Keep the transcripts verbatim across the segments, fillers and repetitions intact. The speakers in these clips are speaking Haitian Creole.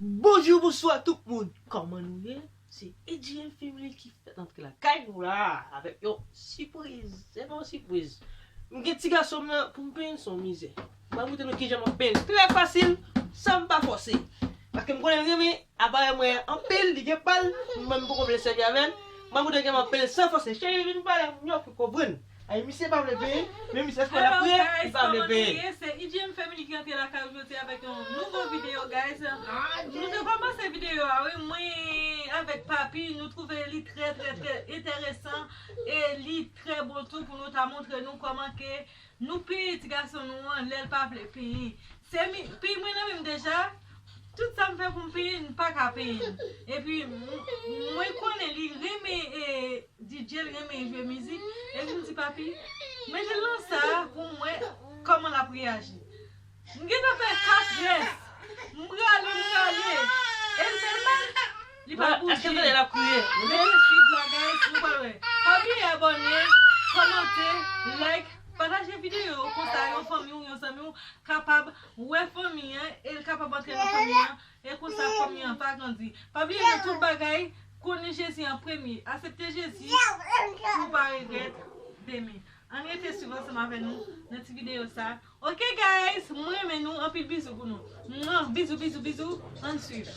Bonjou, bonswa tout moun. Kòman nou ye? Se A G M Family ki fèt antre lakay nou la avèk yon sipriz. Se pa yon sipriz. M gen ti gason m nan pou m penyen l, se yon mizè. M pral montre nou kijan m ap penyen l trè fasil, san m pa fòse. Paske m konnen l renmen aparèy mwen an anpil, li gen pa l, mwen m poko vle sèvi avè l. M ap montre kòman m ap penyen l san fòse. Cheri, vin pale ak mwen pou konprann. Ay, misye pa vle penyen, men misye, èske l ap penyen? Li pa vle penyen. Hello guys, kòman nou ye? Se A G M Family ki antre lakay ou jodi avèk yon nouvo videyo, guys. Nou te kòmanse videyo a, wi, mwen avèk Papi, nou twouve li trè, trè, trè enteresan e li trè bon tou pou nou ta montre nou kòman ke nou peye ti gason nou an lè l pa vle peye. Se mi, peyi mwen nan men m deja, tout sa m fè pou m peye, m pa ka peye. Epi, m, mwen konnen li renmen, e, D J, l renmen jwe mizik. Epi m di, Papi, mete l nan sa pou m wè kòman l ap reyaji. M gentan fè kat rès. M rale, m rale. E l fè l mal. Li pa bouje. Èske l ap kriye? Rete swiv la, guys, nou pral wè. Pa bliye abòne, kòmante, like, pataje videyo yo, konsa yon fanmi w, yon zanmi w kapab wè fanmi an, e l kapab antre nan fanmi an, e konsa fanmi an va grandi. Pa bliye nan tout bagay, konnen Jezi an premye. Aksepte Jezi, ou pa regrèt demen. Ann rete swiv ansanm avè nou nan ti videyo sa. Ok guys, mwen renmen nou anpil, bizou pou nou. Mwa, bizou, bizou, bizou. Ann swiv.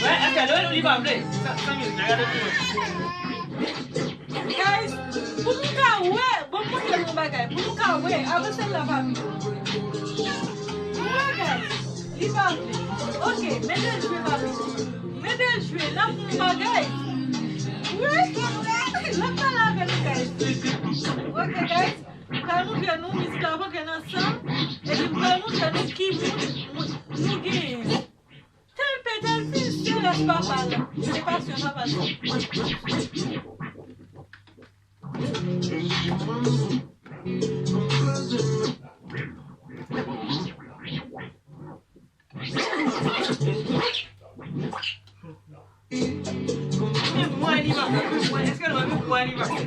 Wè, èske nou, li pa vle? Sa, sa, gade pou mwen. Guys, pou nou ka wè, bon, m montre nou yon bagay. Pou nou ka wè, avanse l la, papi. Wè, guys, li pa vle. Ok, mete l jwe, papi. Mete l jwe, l ap fè yon bagay. Wi, l ap pale avè nou, guys. Ok, guys, m pral montre nou mizik la ap antre nan san, epi m pral montre nou ki moun nou genyen. Tèl pè, tèl fis, se rès papa l. Se pasyon papa l. Mwen li pa fè, mwen, èske nou wè mwen li pa fè?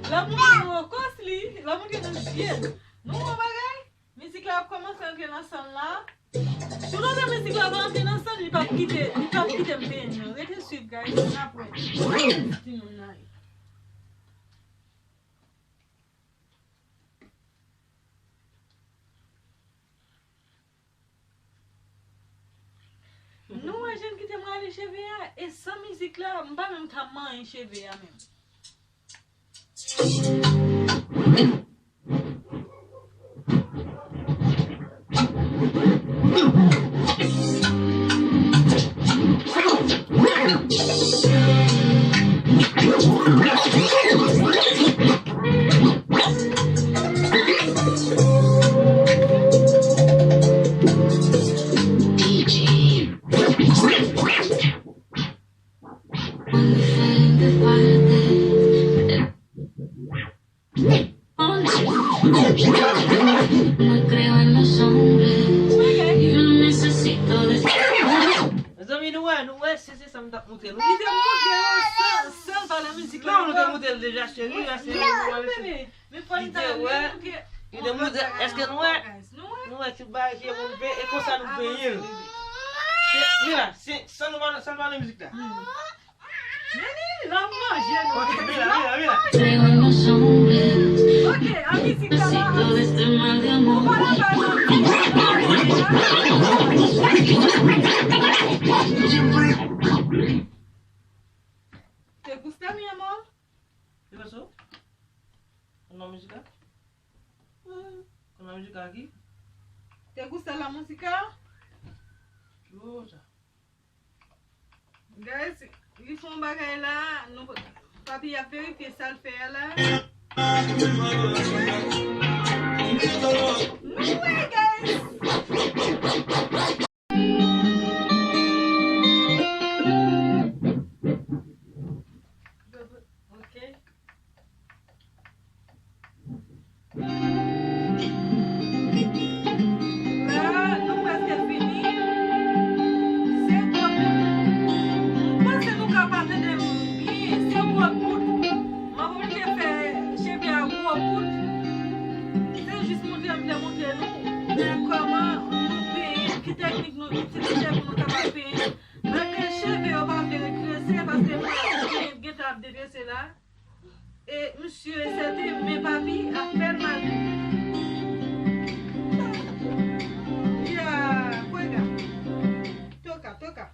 L ap montre nou kòs li, l ap montre nou zye l. Nou wè bagay? Mizik la ap kòmanse antre nan san la. Toutotan mizik la pa antre nan san, li p ap kite, li p ap kite m penyen l. Rete swiv, guys, n ap wè. Timoun nan ye. Nou wè jan l kite m rale cheve a, e san mizik la, m pa menm ka manyen cheve a menm. Mezanmi, nou wè, nou wè, se, se sa m t ap montre nou. Li te montre yo san, san l pa nan mizik la. Non, nou te montre l deja, cheri, la, se, men fò n ta li te montre, èske nou wè? Nou wè tout bagay ki pou n peye, e konsa nou peye l. Se, wi la, se, san nou pa, san nou pa nan mizik la. Vini, l ap manje nou. Ok, vini la, vini la, vini la. Ok, a mizik sa la. Ou pa la pa nan. Te gusta, mi amor? ¿Qué pasó? ¿Una música? ¿Una música aquí? ¿Te gusta la música? Chuta. Guys, li fè yon bagay la, nou, papi ap verifye sa l fè a la. Nou wè, guys. Ok. La, nou prèske fini. Se twòp. M panse nou ka pa tande m byen. Paske mwen gentan ap detrese la. E misye, se te men papi ap fè l mal. Ya, kwega. Toka, toka.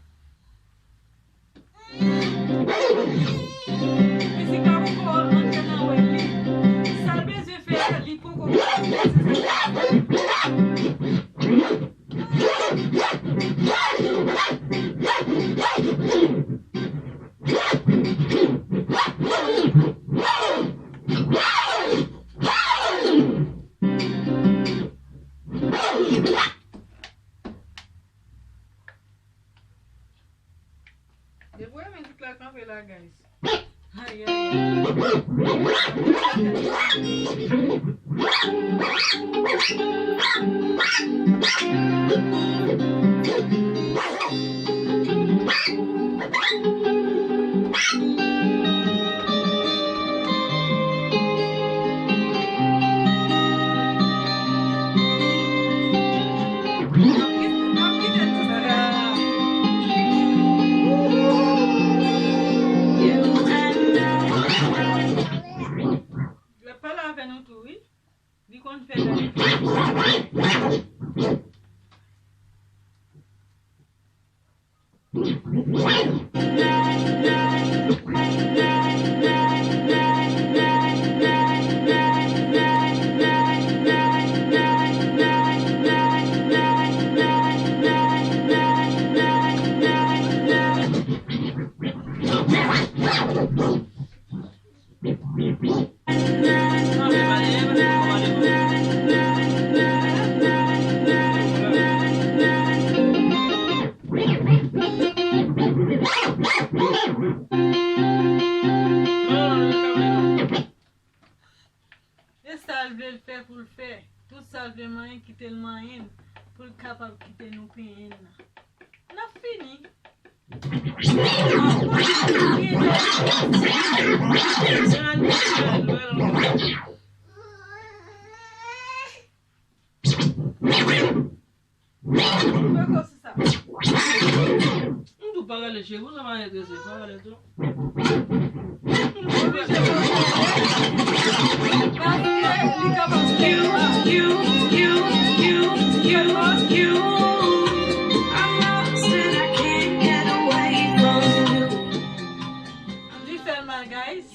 Mizik la poko antre nan wèl li. Sa l bezwen fè a, li poko kapab fè. Se sa l bezwen fè. Depi w wè mizik la kanpe la, guys. Ay, ay, ay. L ap pale avè nou tou, wi. Li konn fè bagay. E sa l vle l fè pou l fè. Tout sa l vle manyen, kite l manyen l, pou l kapab kite nou penyen l la. N ap fini. M tou pa rele cheri, ou sa pa rele cheri, pa rele tou. Li fè l mal, guys.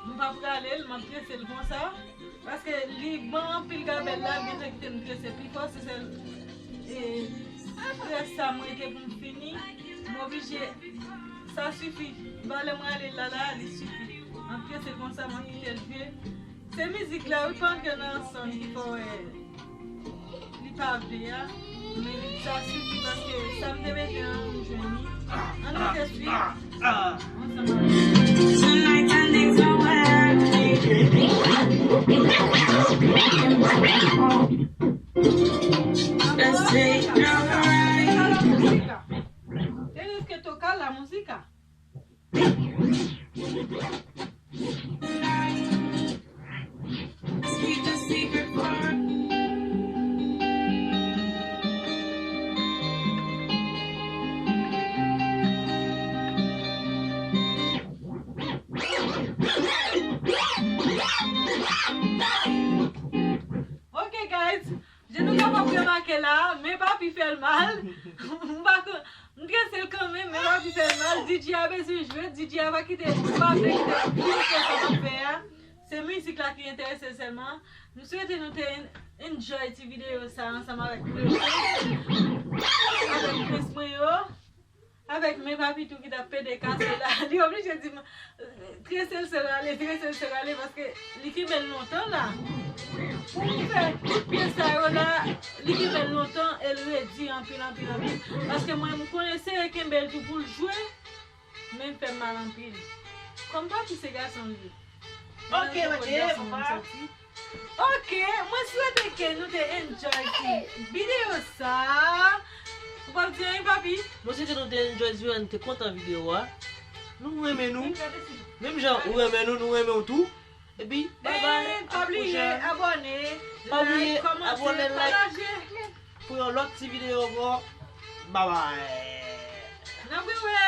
M pa prale l, m ap trese l konsa. Paske li ban anpil gabèl la, m gentan kite m trese pi fò, se sèl, e, très sa m rete pou m fini. M oblije, sa sifi. Valè m rale la la, li sifi. M ap trese l konsa, m ap kite l jwe. Se mizik la, wi, pa antre nan son ki fè w wè li pa vle a. Men sa sifi paske sa m te mete an, m jwenn li. Ann rete swiv ansanm avèk mwen. Let's take a ride. Te riske toka la muzika. Ok, guys, jan nou kapab remake la, men papi fè l mal. M pa konn, m trese l kanmenm, men papi fè l mal. D J a bezwen jwe, D J a pa kite, pa vle kite l fè sa l ap fè a. Se mizik la ki enterese l sèlman. M swete nou te en-, enjoy ti videyo sa ansanm avèk Prens, avèk Prens mwen yo. Avèk men papi tou ki t ap pede kase la. Li oblije di m, trese l se rale, trese l se rale, paske li kenbe l lontan la. Pou m fè tout pyès sa yo la, li kenbe l lontan e l redi anpil, anpil, anpil. Paske mwen, m konnen sere kenbe l tou pou l jwe, men l fè m mal anpil. Kòm papi se gason l ye. Ok, ok, papa. Ok, mwen swete ke nou te enjoy ti videyo sa. Ou p ap di anyen, papi? Mwen swete nou te enjoy ti videyo, nou te kontan videyo a. Nou renmen nou. Menm jan ou renmen nou, nou renmen w tou. Epi, bye bye. Pa bliye abòne, pa bliye like, kòmante, abòne, like, pataje pou yon lòt ti videyo ankò. Bye bye. N ap rewè.